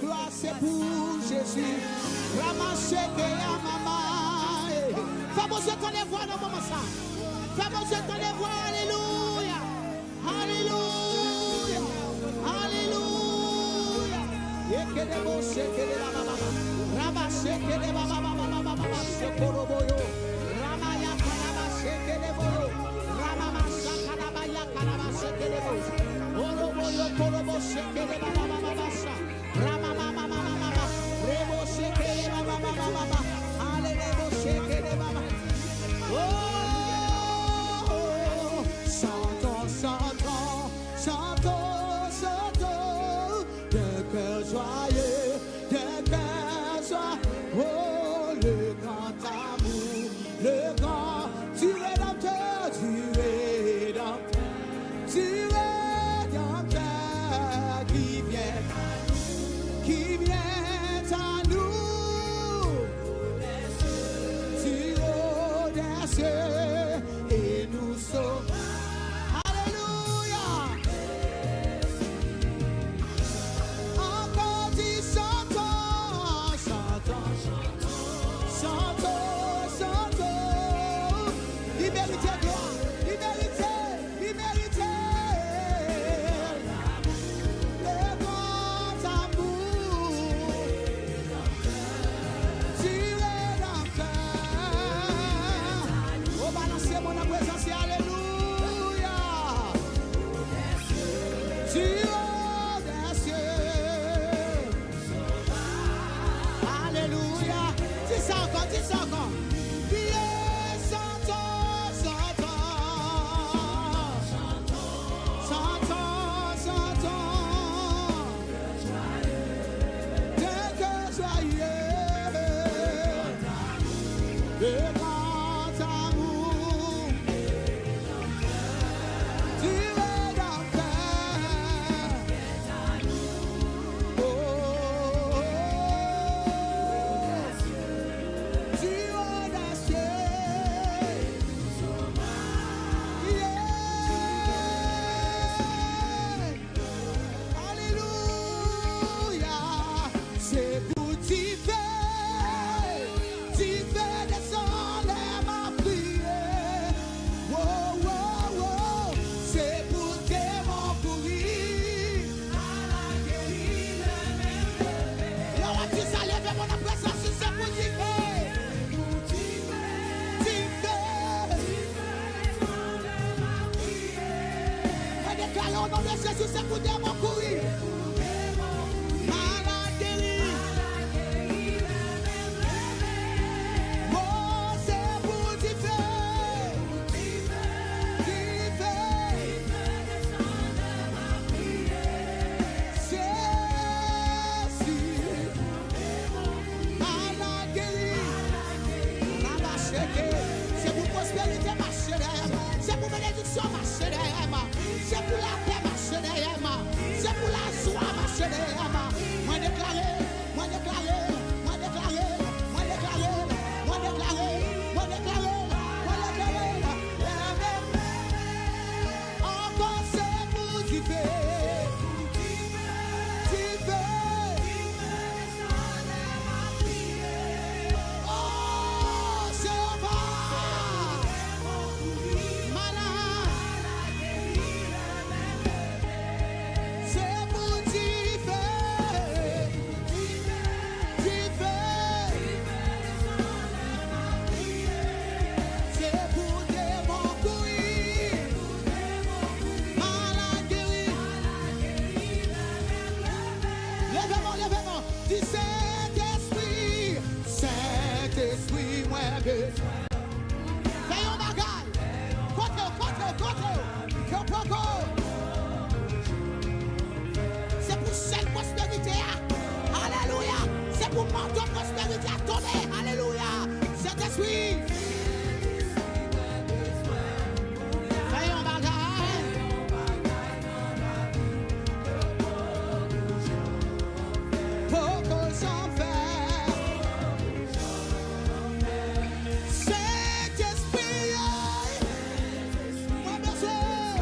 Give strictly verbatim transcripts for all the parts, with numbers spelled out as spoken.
Glwa se pou Jezi. Ramache ke ya mama. Fè Bondye tande vwa nan moman sa. Fè Bondye tande vwa. Alelouya. Alelouya. Alelouya. Yekede bo shekede ba ba ba ba. Raba shekede ba ba ba ba ba ba ba ba. Shekoro boyo. Rama ya karaba shekede boyo. Rama ma shakada ba ya karaba shekede boyo. Oro boyo koro bo shekede ba ba ba ba ba sha. Ramamamamamama. Rebo shekere baba baba baba. Alelebo shekere baba. Oh, chantons, chantons, chantons, chantons, d'un cœur joyeux, d'un cœur joyeux. Oh, le grand amour, le grand du Rédempteur, du Rédempteur, du Rédempteur qui vient, qui vient à nous du haut des cieux et nous sauve. Alléluia. Ankò di chantons, chantons, chantons, chantons. Li merite glwa, li merite, li merite. Le grand amour du Rédempteur. Oh, balanse mwen nan prezans li, alelouya. Du haut des cieux. Alelouya. Di sa ankò, di sa ankò. Viye chantons, chantons. Chantons, chantons. D'un cœur joyeux. Le grand amour du Rédempteur. Oh, du haut des cieux. Yeah. Alelouya. Se pou dife, dife desann, lè m ap priye. Wo, wo, wo. Se pou demon kouri. Lè w ap di sa, leve men w nan prezans li, se pou dife. Dife. Mwen deklare o non de Jezi, se pou demon kouri. Malad geri. Oh, se pou dife. Dife. Jezi. Malad geri. Rabacheke. Se pou pwosperite mache dèyè m. Se pou benediksyon mache dèyè m. Se pou lapè mache dèyè m. Se pou lajwa mache dèyè m. Mwen deklare, mwen deklare, mwen deklare, mwen deklare, mwen deklare, mwen deklare, mwen deklare, mwen deklare. Ankò se pou dife. Dife. Oh, Jewova. Malad. Se pou dife. Dife. Se pou demon kouri. Malad geri. Leve men w, leve men w. Di, Sentespri, Sentespri, mwen bezwen. Fè yon bagay. Kote w, kote w, kote w? Ke w poko. Se pou chèn pwosperite a. Alelouya. Se pou manto pwosperite a tonbe. Alelouya. Sentespri. Fè yon bagay. Poko janm fè. Sentespri, mwen bezwen.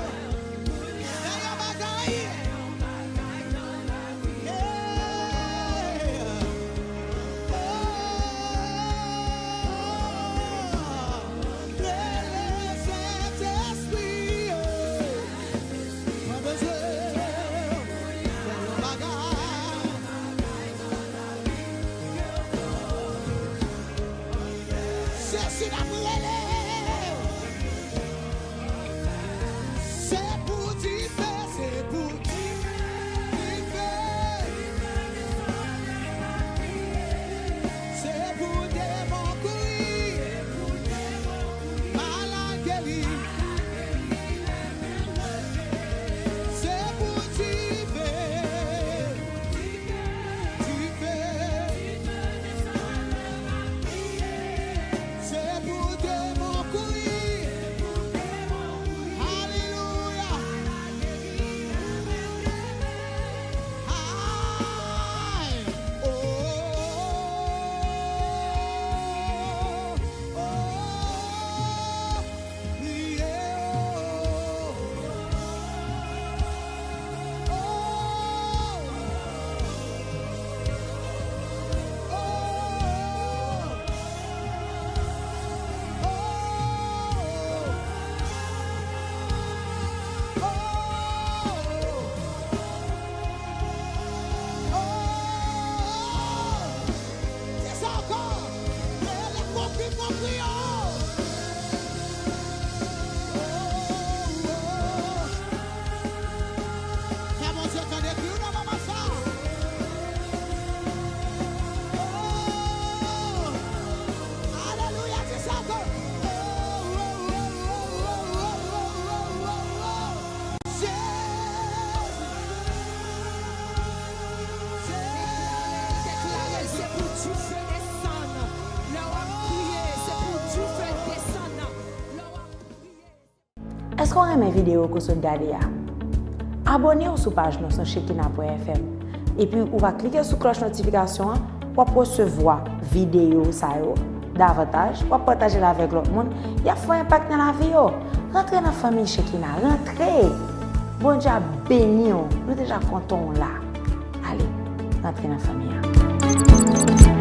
Èske w renmen videyo ke w sot gade a? Abòne w sou paj nou sou Shekina pwen F M. Epi ou va klike sou klòch notifikasyon an, w ap resevwa videyo sa yo davantaj, w ap pataje l avèk lòt moun, y ap fè yon enpak nan lavi yo. Rantre nan fanmi Shekina, rantre! Bondye ap beni w, nou deja kontan w la. Ale, rantre nan fanmi an.